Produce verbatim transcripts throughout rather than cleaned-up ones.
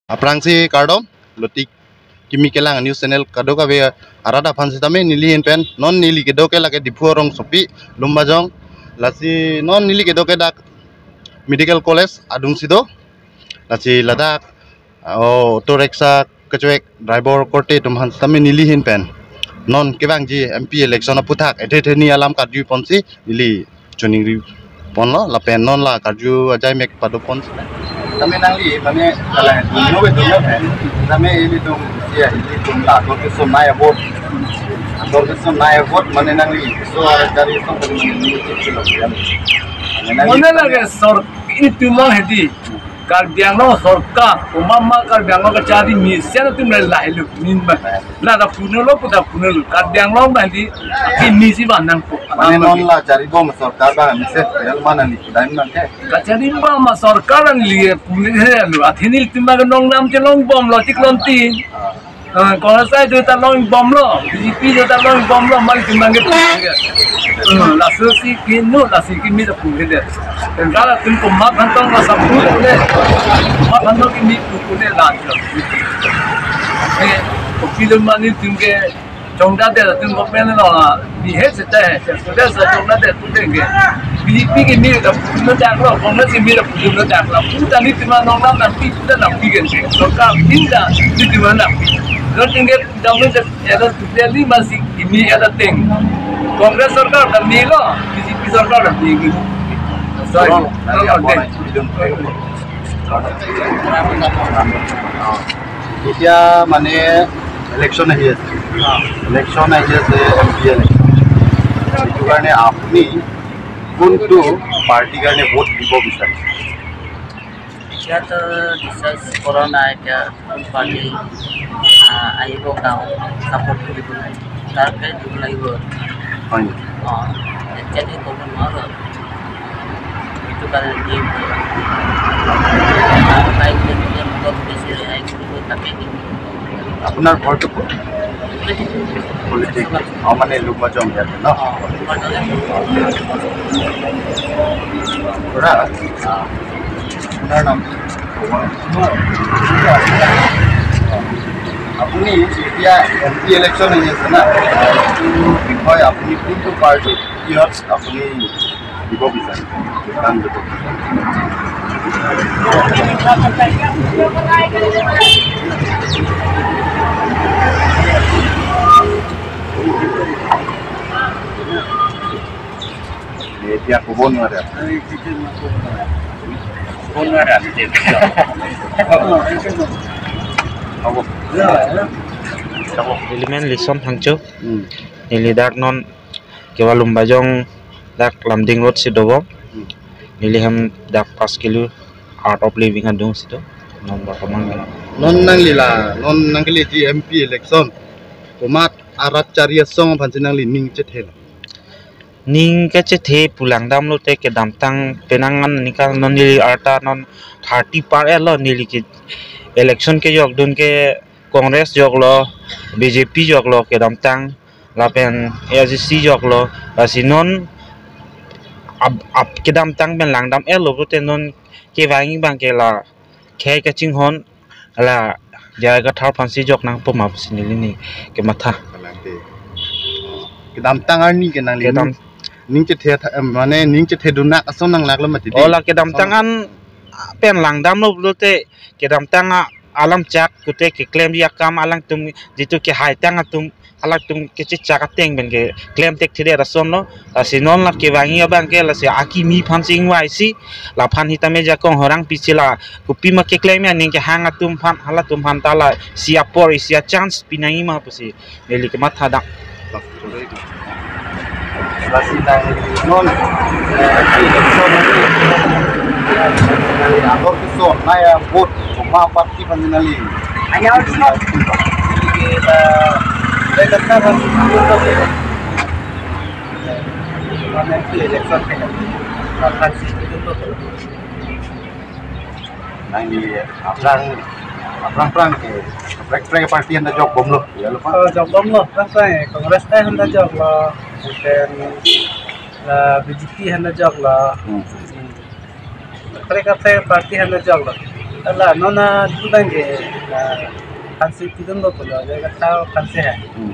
Aphrangsi kardom, lotik kimi kelang news channel kadokave arat aphan sitame neli ahin pen non neli kedo ke lake Diphu arongsopi Lumbajong, lasi non neli kedo ke dak medical college adungsi do, lasi ladak, oh, auto rickshaw kechek driver korte atum aphan sitame neli ahin pen non kevangji M P election aphuthak ethe theni alam karju ponsi neli choningri ponlo lapen non la karju ajai mek pado ponsi. Tame nangli mane kalang dunia betul ya kan? Tame ilitum sia ilitum la korte so naya vote. Korte so naya vote mane nangli so ada dari so mane nangli kilo ya. Mane nangli Mane lage sor itum hedi. Karbi Anglong sorkar, umama Karbi Anglong kachari mesen atum lahelo, min ba. La da punolo, puta punolo. Karbi Anglong ba di, ki misi ba nangpo. Mane non la charibom sorkar ba mesen, real mana ni kudai man ke. Kachari ba ma sorkar an liye puni helo, athini itum ba nongnam chelongbomlo, chiklontin. Ah, Congress ai do ta longbomlo, B J P do ta longbomlo, mal itum bangke. Ah, laso si kinu, lasi kimi ta pungke de. Tengkala itum komat hantong la sabu de. Komat hantong kimi pungke de la. Eh, kopilo mani itum ke chongda de itum government lo, bihe seta hai, seta sa chongda de itum ke. B J P kimi ta pungke de lo, Congress kimi ta pungke de lo. Puta ni itum nongnam nangpi, puta nangpi ke. Sorkar pinda, itum nangpi. Lo itum ke Government ada Delhi masih ini ada ting. Congress sorkar ada nilo, B J P sorkar ada ting. Sorry. Sorry, sorry, sorry. এতিয়া মানে ইলেকশ্যন আহি আছে। ইলেকশ্যন আহি আছে, M P election. সেইটো কাৰণে আপুনি কোনটো পাৰ্টিৰ কাৰণে ভোট দিব বিচাৰিছে? এতিয়াতো ডিচাইড কৰা নাই, এতিয়া কোন পাৰ্টি, আহ, আহিব গাঁও ছাপোৰ্ট কৰিবলৈ, তাকে দিব লাগিব। হয় নেকি? অ, এতিয়াতো ক'ব নোৱাৰোঁ। সেইটো কাৰণে দিম। আৰু কাইলৈ যদি মনত বেছি ৰেহাই কৰিব, তাকে দিম। আপোনাৰ ঘৰটো ক'ত? কলিতে। অ, মানে লুম্বাজং ইয়াতে ন? অ, লুম্বাজং। খুৰা, আহ, আপোনাৰ নাম? আপুনি এতিয়া এম পি ইলেকশ্যন আহি আছে না, এইটো বিষয়ে আপুনি কোনটো পাৰ্টি, কিহত আপুনি দিব বিচাৰে, যোগদান দিব বিচাৰে? এতিয়া ক'ব নোৱাৰে। ক'ব নোৱাৰে আজি। হ'ব। Neli men Lison Phangcho. Hmm. Neli dak non ke Lumbajong dak Lumding Road si dobo. Hmm. Neli hem dak pas kilo Art of Living adungsi do. Number kemang. Non nangli la, non nangli di M P election. Komat arat chari asong aphansi nangli ning chethe lo? Ning kechethe pu langdamlote kedamtang penang an ningkan non neli arta non thirty par etlo neli ke election kejokdun ke Congress joklo, B J P joklo kedamtang lapen A I C C joklo, lasi non ap, ap kedamtang pen langdam etlo pulote non kevangji abangke la khei kachinghon la J I Kathar aphansi jok nangpo ma pusi neli ni kematha. Kalang te. Kedamtang arni ke nangli Kedam- ning, ning chethe tha-, em, mane ning chethe dunak ason nanglaklo mati di. Ola kedamtang an pen langdamlo pulote kedamtang a-, alam chak kute keklemji akam alangtum jitu kehaitang atum alangtum kechechak ateng pen keklem tekthedet asonlo. Lasi non la kevangji abangke lasi akimi aphansi ingvaisi laphan hitame jakong horang pisi la kopima keklem aning kehang atum aphan halatum aphan ta lasi apor isi a-chance pinangji ma pusi neli kematha dak. Lasi nang non, eh, election nang agor keso naya vote koma party aphan nangli. Anya harus not. Kita, kita kan, mane election kan. Akan sih itu tuh. Nangli aphrang, aphrang aphrang ke, kaprek kaprek party anta jokbomlo, ya lo pa? Oh, jokbomlo, aphrang aphrang, Congress ta anta joklo, then, eh, B J P anta joklo. Hmm. Hmm. Kaprek kaprek party anta joklo. Ala, non na tu bang ke, ah, aphansi pidunlo pulo, ya kata aphansi hai. Hmm.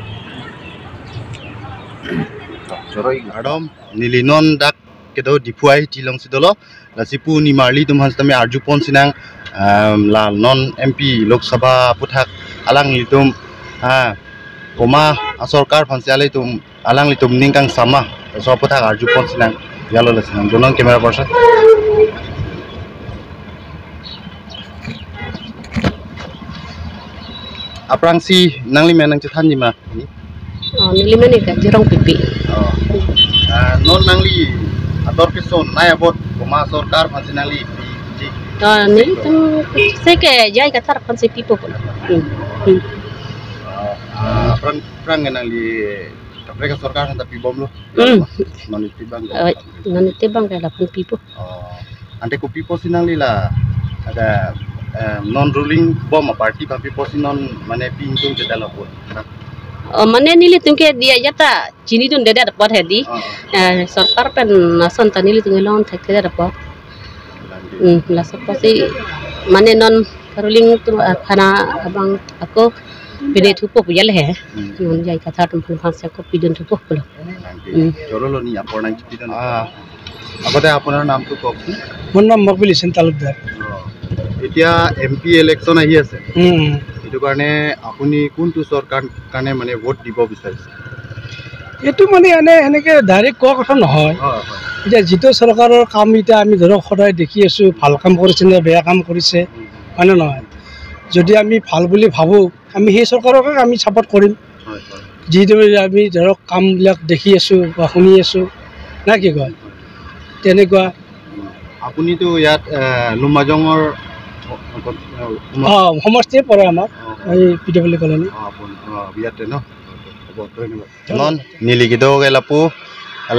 Choroi. Ardom, neli non dak kedo Diphu I I T alongsi dolo. Lasi pu nimarli atum aphan sitame arjupon sinang, um, la non M P Lok Sabha aputhak alanglitum, ah, komat asorkar aphansi alanglitum, alanglitum ning kangsam ma, laso aputhak arjupon sinang. Jalo lasi nang donang camera person. Aphrangsi nangli men nangchethanji ma? Oh, neli men ke Jirong Pipi. Oh. Ah, non nangli ador keso nai abot komat asorkar aphansi nangli piji? Oh, nelitum se ke J I Kathar aphansi pipo pulo. Hmm. Hmm. Oh, ah, aphrang, aphrang ke nangli kaprek asorkar aphan ta pibomlo. Hmm. Non I I T abang. Oh, non I I T abang ke laphan pipo. Oh. Ante kopi apotsi nangli la ada, eh, non ruling bom aparty aphan pi apotsi non mane pi ingtung chedalo apot? Oh, mane nelitum ke diya jata chinidundedet apot hedi. Oh. Eh, sorkar pen lason ta nelitum ke long thekthedet apot. Lagi. Hmm, laso apotsi mane non ruling atum aphan abang ako pine thupo pu jale he. Hmm. Non J I Kathar atum aphan aphansi ako pidun thupo pulo. Lagi. Hmm. Chorolo, neli apor nangchepidun. Ah. আগতে আপোনাৰ নামটো কওকচোন। মোৰ নাম মকবিল হুছেইন তালুকদাৰ। অ। এতিয়া M P election আহি আছে। উম। সেইটো কাৰণে আপুনি কোনটো চৰকাৰ কাৰণে মানে ভোট দিব বিচাৰিছে? এইটো মানে এনে, এনেকে ডাইৰেক্ট কোৱা কথা নহয়। হয়, হয়। এতিয়া যিটো চৰকাৰৰ কাম এতিয়া আমি ধৰক সদায় দেখি আছো, ভাল কাম কৰিছে নে বেয়া কাম কৰিছে, উম। হয় নে নহয়? যদি আমি ভাল বুলি ভাবো, আমি সেই চৰকাৰকে আমি ছাপোৰ্ট কৰিম। হয়, হয়। যিদৰে আমি ধৰক কামবিলাক দেখি আছো বা শুনি আছো, না কি কয়? হয়। তেনেকুৱা। উম। আপুনিতো ইয়াত, এ, লুম্বাজঙৰ অ, অ, সমষ্টিয়ে পৰে আমাৰ, অ, অ। এই পি ডব্লিউ কলনী। অ, আপুনি, অ, ইয়াতে ন? হ'ব, ধন্যবাদ। Non neli kedo ke lapu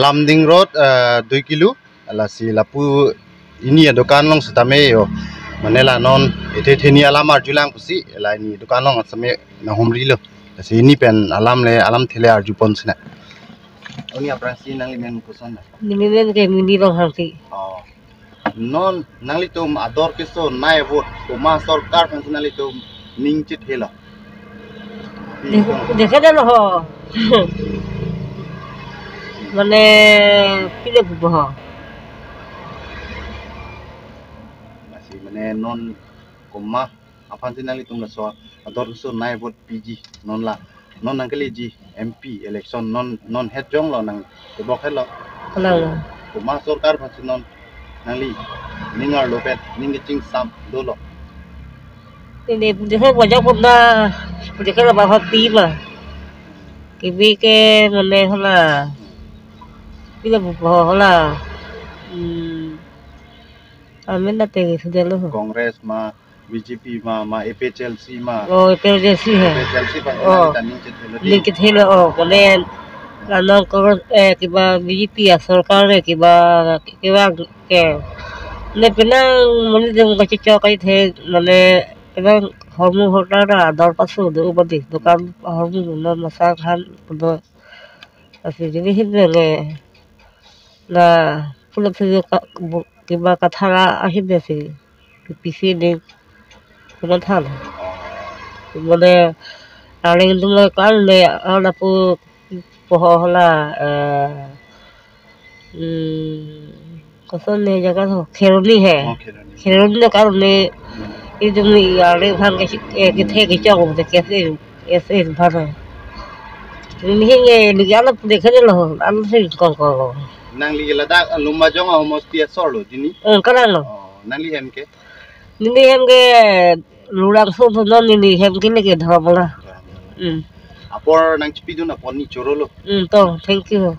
Lumding Road, eh, dui kilo. Lasi lapu neli adokan along sitame yo. Mane la non ethe theni alam arjulang pusi, la neli adokan along sitame nanghumrilo. Lasi neli pen alam le, alamthe le arjupon sinang. Oni aphrangsi nangli men koson na? Neli men ke Mini Ronghangpi. Oh. Non nanglitum ador keso nai abot komat asorkar aphansi nanglitum ning chethelo? Dek-, dekhe delo ho. Mane pile pupo ho. Lasi mane non komat aphansi nanglitum laso ador keso nai abot piji non la. Non nangkeleji M P election non, non het jonglo nang tebok hetlo. Kalang. Komat asorkar aphansi non nangli ning arlo pen ning kechingsam dolo? Ini pudekhe wajah puna pudekhe la bahwa pi ma. Kibi ke mane hala. Pila bupo hala. Hmm. Amen na te sudah lo. Congress ma, B J P ma, ma A P H L C ma. Oh, A P H L C hai. A P H L C aphan, oh, nangli ta ning chethelo di. Ning chethelo, oh, kolen. Lanang ko, eh, kiba B J P asorkar le kiba, kiba ke. Ne penang mane jong kachechok kaithe, mane penang hormu horta ra ador paso do ubadi. Dokan hormu no masa khan do. Lasi jini hin le. La, pulo si ka, bu-, kiba kathara ahin si, pisi ni, pulo than. Mane, aling tum le kan le, ala pu, poho hala, eh, hmm, koson ne jaga tho, Kheroni hai. Oh, Kheroni. Kheroni le kan le, hmm, itu ni aling than ke, eh, kethe kechok, kethe, S S bhara. Neli hin ke neli alam dekhe delo, alam si kong kong lo. Nangli ladak Lumbajong ahomosti asor lo, jini? Eh, kalang lo. Oh, nangli hem ke? Neli hem ke Lurang so so non neli hem ke neli ke Dharmabala. Hmm. Apor nangchepidun apor neli chorolo. Hmm, to, thank you.